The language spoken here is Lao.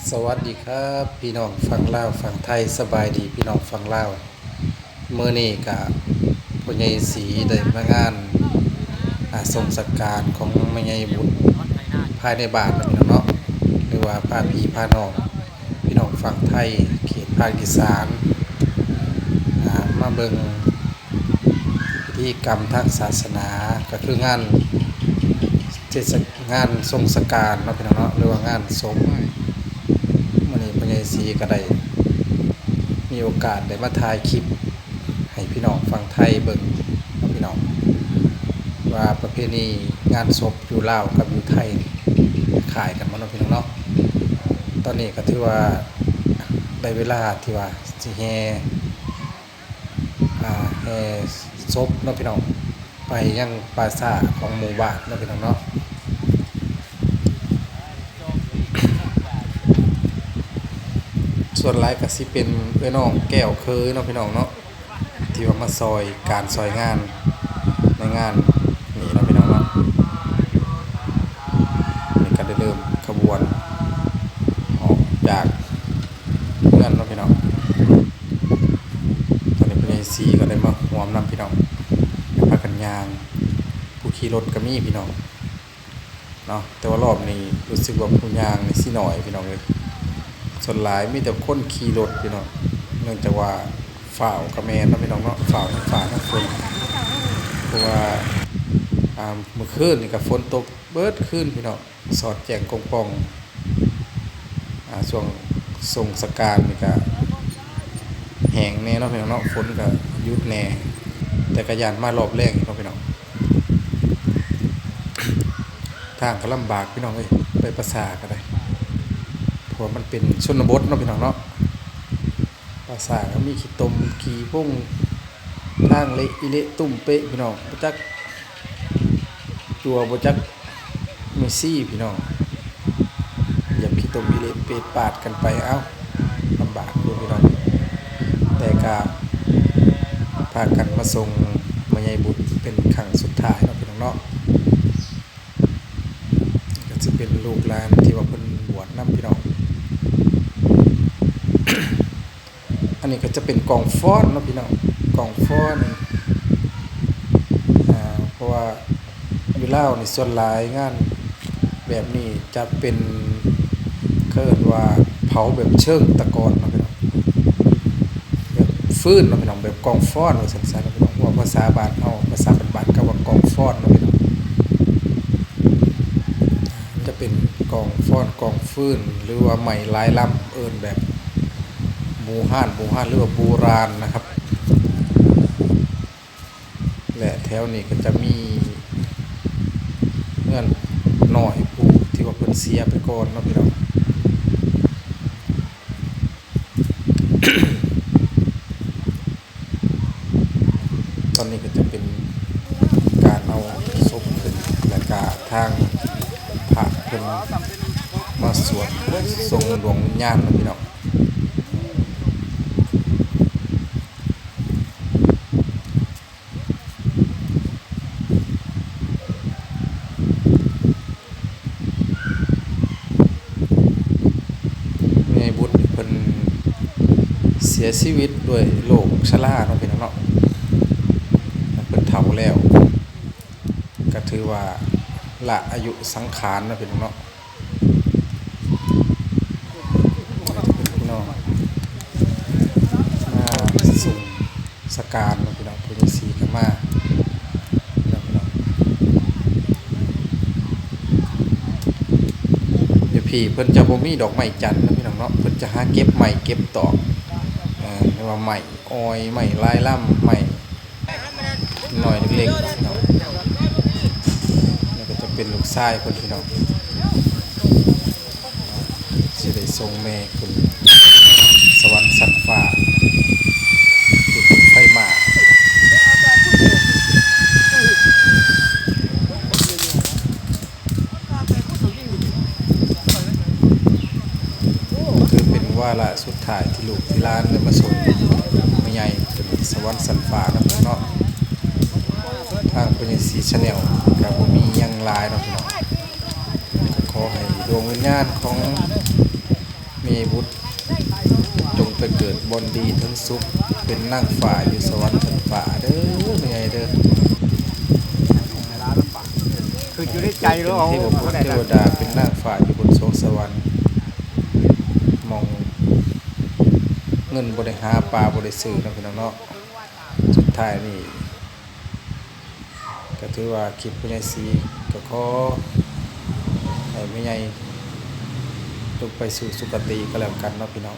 ສະຫວັດດີຄັບ ພີ່ນ້ອງຝັ່ງລາວຝັ່ງໄທ, ສະບາຍດີພີ່ນ້ອງຝັ່ງລາວ. ມື້ນີ້ກະພໍ່ໃຫຍ່ສີໄດ້ມາງານ ອາ ສົ່ງສະການຂອງແມ່ໃຫຍ່ບຸນພາຍໃນບ້ານເນາະ ພີ່ນ້ອງເນາະ ຫຼືວ່າພາພີ່ພານ້ອງ ພີ່ນ້ອງຝັ່ງໄທ ເຂດພາກອີສານ ອາ ມາເບິ່ງ ພິທີກຳທາງສາສະໜາ ກໍຄືງານເທດສະ ງານສົ່ງສະການເນາະ ພີ່ນ້ອງເນາະ ຫຼືວ່າງານສົບ. ມື້ນີ້ພໍ່ໃຫຍ່ສີກໍໄດ້ມີໂອກາດໄດ້ມາຖ່າຍຄລິບໃຫ້ພີ່ນ້ອງຝັ່ງໄທເບິ່ງເນາະ ພີ່ນ້ອງ ວ່າປະເພນີງານສົບຢູ່ລາວກັບຢູ່ໄທນີ້ຄ້າຍກັນບໍ່ເນາະ ພີ່ນ້ອງເນາະ. ຕອນນີ້ກໍຖືວ່າໄດ້ເວລາທີ່ວ່າຊິແຫ່ ອ່າ ແຫ່ສົບເນາະ ພີ່ນ້ອງ ໄປຍັງປ່າຊ້າຂອງໝູ່ບ້ານເນາະ ພີ່ນ້ອງເນາະ. ສ່ວນຫຼາຍກໍຊິເປັນເອື້ອຍນ້ອງແກ້ວເຄີຍເນາະ ພີ່ນ້ອງເນາະ ທີ່ວ່າມາຊ່ອຍການຊ່ອຍງານໃນງານນີ້ເນາະ ພີ່ນ້ອງເນາະ. ນີ້ກໍໄດ້ເລີ່ມຂະບວນອອກຈາກ ເຮືອນເນາະ ພີ່ນ້ອງ. ຕອນນີ້ພໍ່ໃຫຍ່ສີກໍໄດ້ມາຮ່ວມນຳ ພີ່ນ້ອງ ພາກັນຍ່າງ ຜູ້ຂີ່ລົດກໍມີ ພີ່ນ້ອງເນາະ. ແຕ່ວ່າລອບນີ້ຮູ້ສຶກວ່າຜູ້ຍ່າງນີ້ຊິໜ້ອຍ ພີ່ນ້ອງເອີຍ, ສ່ວນຫຼາຍມີແຕ່ຄົນຂີ່ລົດ ພີ່ນ້ອງ, ເນື່ອງຈາກວ່າຟ້າວກໍແມ່ນເນາະ ພີ່ນ້ອງເນາະ, ຟ້າວທັງຟ້າທັງຝົນ ເພາະວ່າ ອ່າ ມື້ຄືນນີ້ກໍຝົນຕົກເບິດຄືນ ພີ່ນ້ອງ. ສອດແຈ້ງກົງປ່ອງ ອາ ຊ່ວງສົ່ງສະການນີ້ກະແຫ້ງແດ່ເນາະ ພີ່ນ້ອງເນາະ, ຝົນກະຢຸດແດ່ ແຕ່ກະຢ້ານມາລອບແລງເນາະ ພີ່ນ້ອງ. ທາງກະລຳບາກ ພີ່ນ້ອງເອີຍ, ໄປປາສາກະໄດ້ ເພາະວ່າມັນເປັນຊົນນະບົດເນາະ ພີ່ນ້ອງເນາະ. ປາສາກະມີຂີ້ຕົມຂີ້ຜົ້ງ ທາງເລະອີ່ເລະຕຸ້ມເປະ ພີ່ນ້ອງ, ບໍ່ຈັກຈົວ ບໍ່ຈັກເມຊີ ພີ່ນ້ອງ, ຢຽບຂີ້ຕົມອີ່ເລະເປະປາດກັນໄປ. ເອົ້າ ລຳບາກຢູ່ ພີ່ນ້ອງ, ແຕ່ກະພາກັນມາສົ່ງແມ່ໃຫຍ່ບຸດເປັນຄັ້ງສຸດທ້າຍເນາະ ພີ່ນ້ອງເນາະ. ກະຊິເປັນລູກຫຼານທີ່ວ່າເພິ່ນບວດນຳ ພີ່ນ້ອງ. ອັນນີ້ກໍຈະເປັນກອງຟ້ອນເນາະ ພີ່ນ້ອງ, ກອງຟ້ອນ ອາ ເພາະວ່າຢູ່ລາວນີ້ສ່ວນຫຼາຍງານແບບນີ້ຈະເປັນ ເຂົາເອີ້ນວ່າເຜົາແບບເຊີງຕະກອນເນາະ ພີ່ນ້ອງ, ແບບຟືນເນາະ ພີ່ນ້ອງ, ແບບກອງຟ້ອນວ່າຊັ້ນຊະເນາະ ພີ່ນ້ອງ, ເວົ້າພາສາບ້ານເຮົາ ພາສາບ້ານໆ ເຂົາວ່າກອງຟ້ອນເນາະ ພີ່ນ້ອງ. ຈະເປັນກອງຟ້ອນ ກອງຟືນ ຫຼືວ່າໄມ້ຫຼາຍລຳ ເອີ້ນແບບບູຮານ ບູຮານ ຫຼືວ່າບູຣານນະຄັບ. ແລະ ແຖວນີ້ກໍຈະມີເຮືອນນ້ອຍຜູ້ທີ່ວ່າເພິ່ນເສຍໄປກ່ອນເນາະ ພີ່ນ້ອງ. ຕອນນີ້ກໍຈະເປັນການເອົາສົບຂຶ້ນ ແລະກະທາງພະເພິ່ນມາສວດສົ່ງດວງວິນຍານເນາະ ພີ່ນ້ອງ. ແມ່ໃຫຍ່ບຸດເພິ່ນເສຍຊີວິດດ້ວຍໂລກຊະລາເນາະ ພີ່ນ້ອງເນາະ, ເພິ່ນເຖົ້າແລ້ວ ກໍຖືວ່າລະອາຍຸສັງຂານເນາະ ພີ່ນ້ອງເນາະ. ພີ່ນ້ອງ ມາສົ່ງສະການເນາະ ພີ່ນ້ອງ, ຜູ້ໃຫຍ່ສີກໍມາເນາະ ພີ່ນ້ອງ. ຢູ່ພີ້ເພິ່ນຈະບໍ່ມີດອກໄມ້ຈັນເນາະ ພີ່ນ້ອງເນາະ, ເພິ່ນຈະຫາເກັບໄມ້ເກັບຕອກ ເອີ ຫຼືວ່າໄມ້ອອຍ ໄມ້ລາຍລຳ ໄມ້ ນ້ອຍເລັກໆເນາະ ພີ່ນ້ອງ. ນີ້ກໍຈະເປັນລູກຊາຍເພິ່ນ ພີ່ນ້ອງ, ຊິໄດ້ສົ່ງແມ່ຂຶ້ນສະຫວັນຊັ້ນຟ້າ ຄືໄຟມາ. ຄືເປັນວາລະສຸດທ້າຍທີ່ລູກທີ່ຫຼານໄດ້ມາສົ່ງແມ່ໃຫຍ່ຂຶ້ນສະຫວັນຊັ້ນຟ້ານຳເນາະ. ທາງພໍ່ໃຫຍ່ສີ Channel ກໍບໍ່ມີຫຍັງຫຼາຍເນາະ ພີ່ນ້ອງ, ກໍຂໍໃຫ້ດວງວິນຍານຂອງ ມີບຸດຈົ່ງໄປເກີດບ່ອນດີເທິງສຸກ ເປັນນາງຟ້າຢູ່ສະຫວັນຊັ້ນຟ້າເດີ ແມ່ໃຫຍ່ເດີ. ຄືຢູ່ໃນໃຈເຮົາ ເປັນເທວະບຸດເທວະດາ ເປັນນາງຟ້າຢູ່ບົນສວງສະຫວັນ ໝ່ອງເງິນບໍ່ໄດ້ຫາ ປາບໍ່ໄດ້ຊື້ເນາະ ພີ່ນ້ອງເນາະ. ສຸດທ້າຍນີ້ ກໍຖືວ່າຄລິບພໍ່ໃຫຍ່ສີ ກໍຂໍໃຫ້ແມ່ໃຫຍ່ຈົງໄປສູ່ສຸຄະຕິກໍແລ້ວກັນເນາະ ພີ່ນ້ອງ.